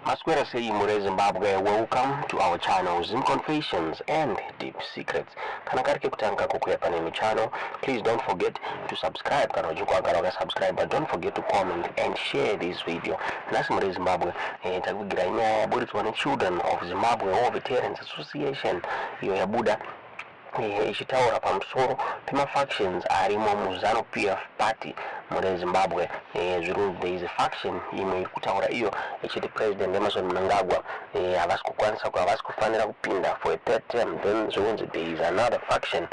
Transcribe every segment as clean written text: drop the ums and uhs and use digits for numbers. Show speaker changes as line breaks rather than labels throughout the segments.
Maswera sei mure Zimbabwe, welcome to our channel, Zim Confessions and Deep Secrets. Kana kari kekutanga kukuya pane channel, please don't forget to subscribe. Kana uchinge wakasubscribe, but don't forget to comment and share this video. Nhasi mure Zimbabwe, takuvigira nyaya yaburitswa neChildren of Zimbabwe War Veterans Association, iyo yabuda ichitaura pamusoro pemafactions arimo muZANU PF party mune Zimbabwe. Zvirunzi there is a faction imwe iri kutaura iyo ichiti President Emmerson Mnangagwa havasi kukwanisa, havasi kufanira kupinda for a third term. Then zvirunzi there is another faction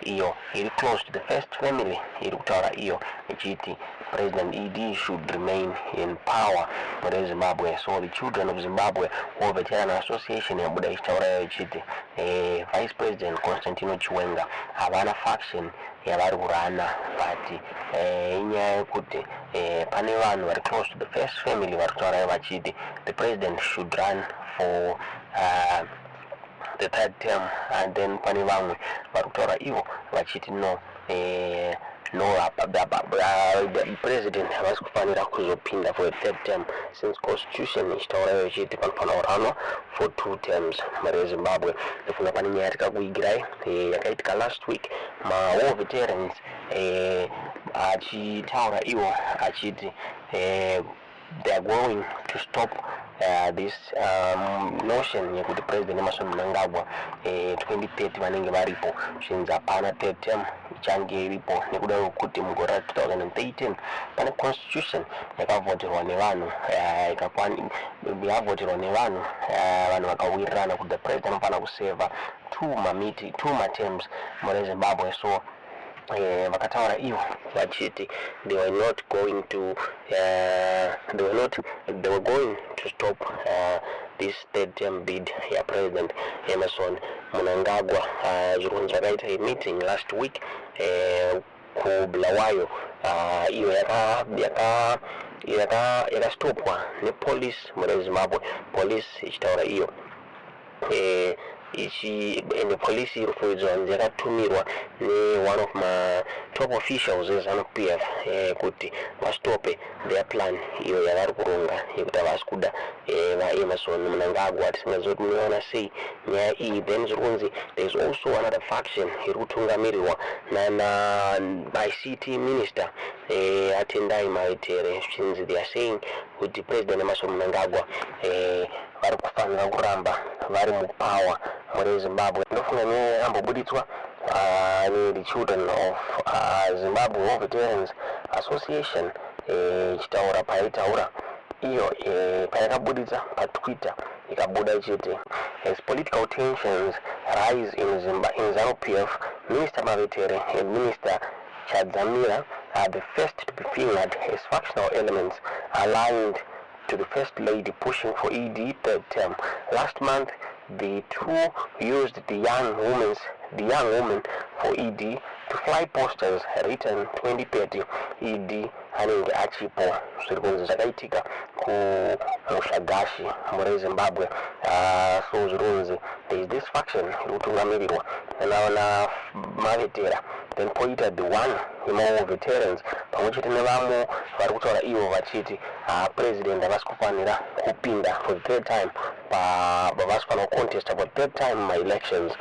iyo iri close to the first family iri kutaura iyo ichiti President ED should remain in power mune Zimbabwe. So the Children of Zimbabwe War Veteran Association yabuda ichitaura iyo ichiti Vice President Constantino Chiwenga havana faction yavari kurana, but inyaya yekuti pane vanhu vari close to the first family vari kutaura vachiti the president should run for the third term, and then pane vamwe vari kutaura ivo vachiti no, president havasi kufanira kuzopinda for a third term since constitution ichitaura ichiti panofanira kuranwa for two terms mari yeZimbabwe. Ndofunga pane nyaya yatikakuigirai yakaitika last week, mawar veterans achitaura iwo achiti they are going to stop this notion yekuti President Emmerson Mnangagwa 2030 vanenge varipo. Zvinzi hapana third term ichange iripo nekuda kwekuti mugore ra2013 pane constitution yakavhoterwa nevanhu, yavhoterwa nevanhu, vanhu vakawirirana kuti the president anofanira kuseva two mamiti two materms mune Zimbabwe. So vakataura ivo vachiti they were not going to they were not they were going to stop this third term bid yaPresident Emmerson Mnangagwa. Zviri kunzi vakaita a meeting last week kuBulawayo, iyo yakastopwa nepolice mune Zimbabwe. Police ichitaura iyo ichi ende polisi iri kufungidzwa kunzi yakatumirwa neone of matop officials eZANU PF kuti vastope their plan iyo yavari kuronga yekuti havasi kuda vaEmmerson Mnangagwa. Tisingazivi kuti munoona sei nyaya iyi. Then zviri kunzi there is also another faction iri kutungamirirwa nana ICT Minister aTendai Mavetera. Zvichinzi they are saying kuti President Emmerson Mnangagwa vari kufanira kuramba vari mupower mune Zimbabwe. Ndofunga nyaya yakambobuditswa nethe Children of Zimbabwe War Veterans Association ichitaura paitaura iyo payakabuditsa paTwitter, ikabuda ichiti, "As political tensions rise in ZANU PF, Minister Mavetera and Minister Chadzamira are the first to be fingered as factional elements aligned to the First Lady pushing for ED third term. Last month, the two used the Young Women for ED to fly posters written 2030 ED anenge achipo." Zviri kunzi zvakaitika kuMushagashi mure Zimbabwe. So zviri kunzi there is this faction iri kutungamirirwa na Mavetera, then poita the one yemawar veterans pamwe chete nevamwe vari kutaura ivo vachiti president havasi kufanira kupinda for the third time, havasi kufanira kucontesta for the third time maelections.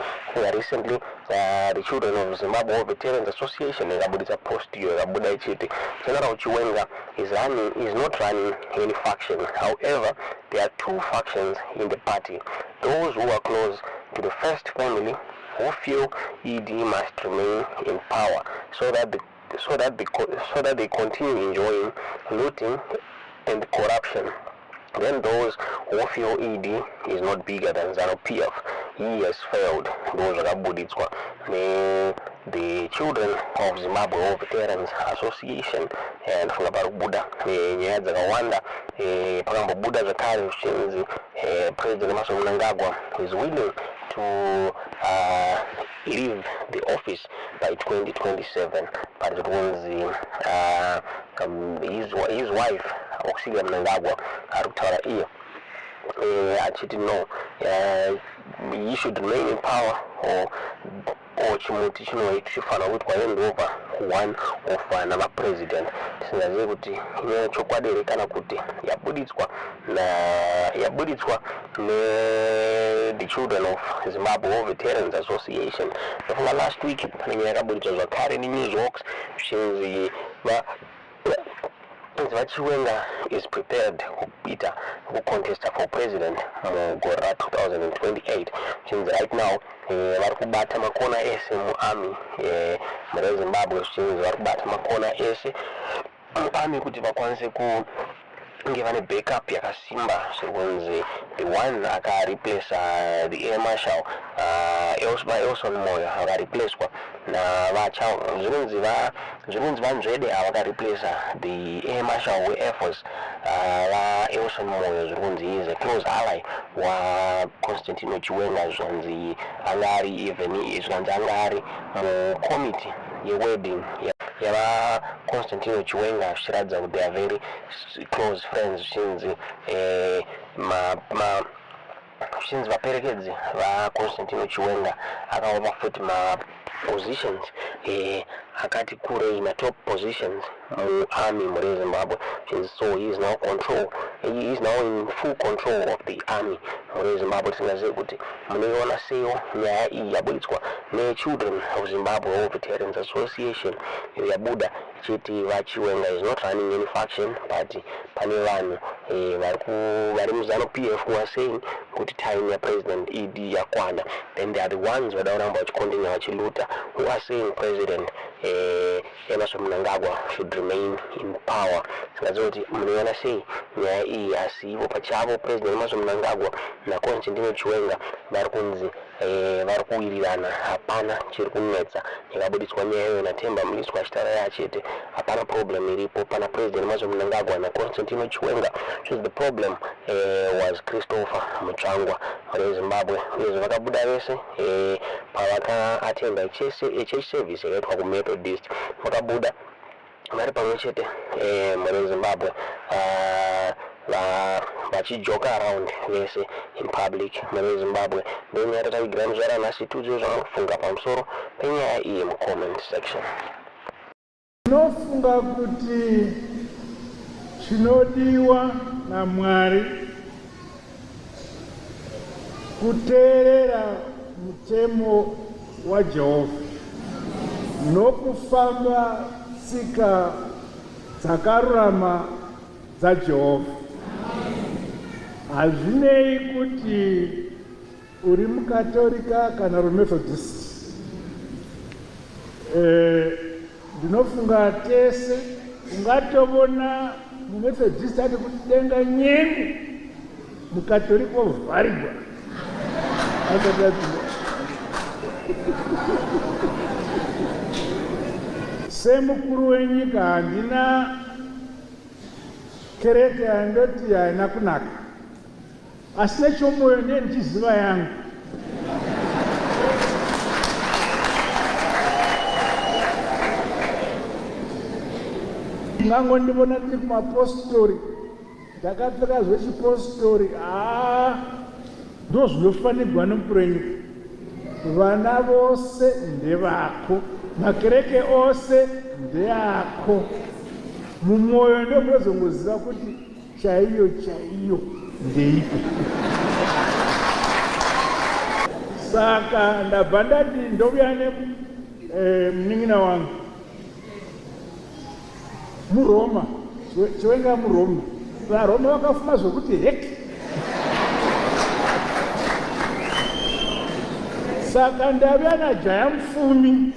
Recently, the Children of Zimbabwe War Veterans Association yakabudisa post iyo yakabuda ichiti General Chiwenga is not running any faction. However, there are two factions in the party: those who are close to the first family who feel ED must remain in power so that they continue enjoying looting and corruption. Then those who feel ED is not bigger than ZANU PF. He has failed." Ndo zvakabuditswa ne-the Children of Zimbabwe War Veterans Association. Ndofunga pari kubuda nyaya dzakawanda. Pakambobuda zvakare zvichinzi President Emmerson Mnangagwa is willing to leave the office by 2027, but zviri kunzi his wife Auxilia Mnangagwa ari kutaura iyo achiti no, he should remain in power or chimuti chinofanira kuitwa handover kuone of vana vapresident. Tisingazivi kuti inyaya chokwadi here kana kuti yabuditswa yabuditswa ne-the Children of Zimbabwe War Veterans Association. Ndofunga last week pane nyaya yakabuditswa zvakare neNewsHawks, zvichinzi VaChiwenga is prepared kuita kucontesta for president mugore ra2028. Zvichinzi right now vari kubata makona ese muarmy mure Zimbabwe. Zvichinzi vari kubata makona ese muarmy kuti vakwanise kunge vane backup yakasimba. Zviri kunzi the one akareplaca the air marshal Elson Moyo akareplacwa navacha, zviri kunzi VaNzvede avakareplaca the air marshal weair force, VaElson Moyo, zviri kunzi is a close ally waConstantino Chiwenga. Zvanzi anga ari even, zvikanzi anga ari mucommittee yewedding yavaConstantino Chiwenga, zvichiratidza kuti they are very close friends. Zvichinzi zvichinzi vaperekedzi vaConstantino Chiwenga akavapa futi mapositions akati kurei, matop positions muarmy mure Zimbabwe. So he is now in full control of the army mure Zimbabwe. Tisingazivi kuti munoiona seiwo nyaya iyi yabuditswa neChildren of Zimbabwe War Veterans Association, iyo yabuda ichiti VaChiwenga is not running any faction, but pane vanhu vari muZANU PF who are saying kuti time yaPresident ED yakwana. Then they are the ones vada kuramba vachicontinue vachiluta, who are saying President Emmerson Mnangagwa should remain in power. Singazivi kuti munoiona sei nyaya iyi, asi ivo pachavo President Emmerson Mnangagwa naConstantino Chiwenga vari kunzi vari kuwirirana, hapana chiri kunetsa. Yakabuditswa nyaya iyoyo naTemba Mliswa achitaura achiti hapana problem iripo pana President Emmerson Mnangagwa naConstantino Chiwenga. So the problem was Christopher Mutsvangwa reZimbabwe. Uyezve vakabuda vese pavakaatenda church service yakaitwa kuMethodist, vakabuda vari pamwe chete mure Zimbabwe, vachijoka around vese in public mure Zimbabwe. Ndonyaya tatavigira muzuva ranhasi. Tiudziwo zvamunofunga pamusoro penyaya iyi mucomment section.
Ndinofunga kuti chinodiwa naMwari kuteerera mutemo waJehovha nokufamba tsika dzakarurama dzaJehovha. Hazvinei kuti uri muKatorika kana ruMethodist. Ndinofunga tese ungatovona muMethodist ati kudenga nyengu, muKatorika ovharigwa asati apinda. Semukuru wenyika, handina kereke yandoti haina kunaka, asi nechomwoyo ndiye ndichiziva yangu. Ungangondivona ndiri kumapostori, ndakapfeka zvechipostori. Haa, ndo zvinofanirwa nomukuru wenyika. Vana vose ndevako, makereke ose ndeako. Mumwoyo ndo munozongoziva kuti chaiyo chaiyo ndeipi. Saka ndabva ndati ndouya nemunin'ina wangu muRoma, Chiwenga muRoma. VaRoma vakafuma zvokuti heki. Saka ndavuya najaya mufumi.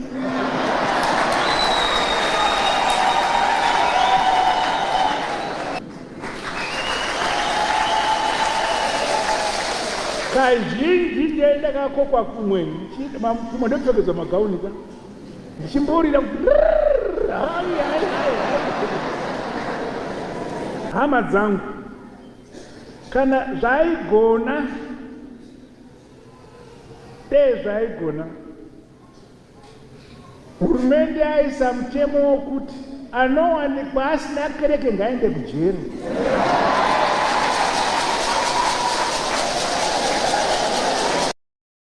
Kazhinji ndiye ndakakokwa kumwe, kumwe ndopfekedzwa magauni ka, ndichimborira kuti hai hai hai hai. Hama dzangu, kana zvaigona, dei zvaigona, hurumende yaisa mutemo wokuti anowanikwa asina kereke ngaende kujeri.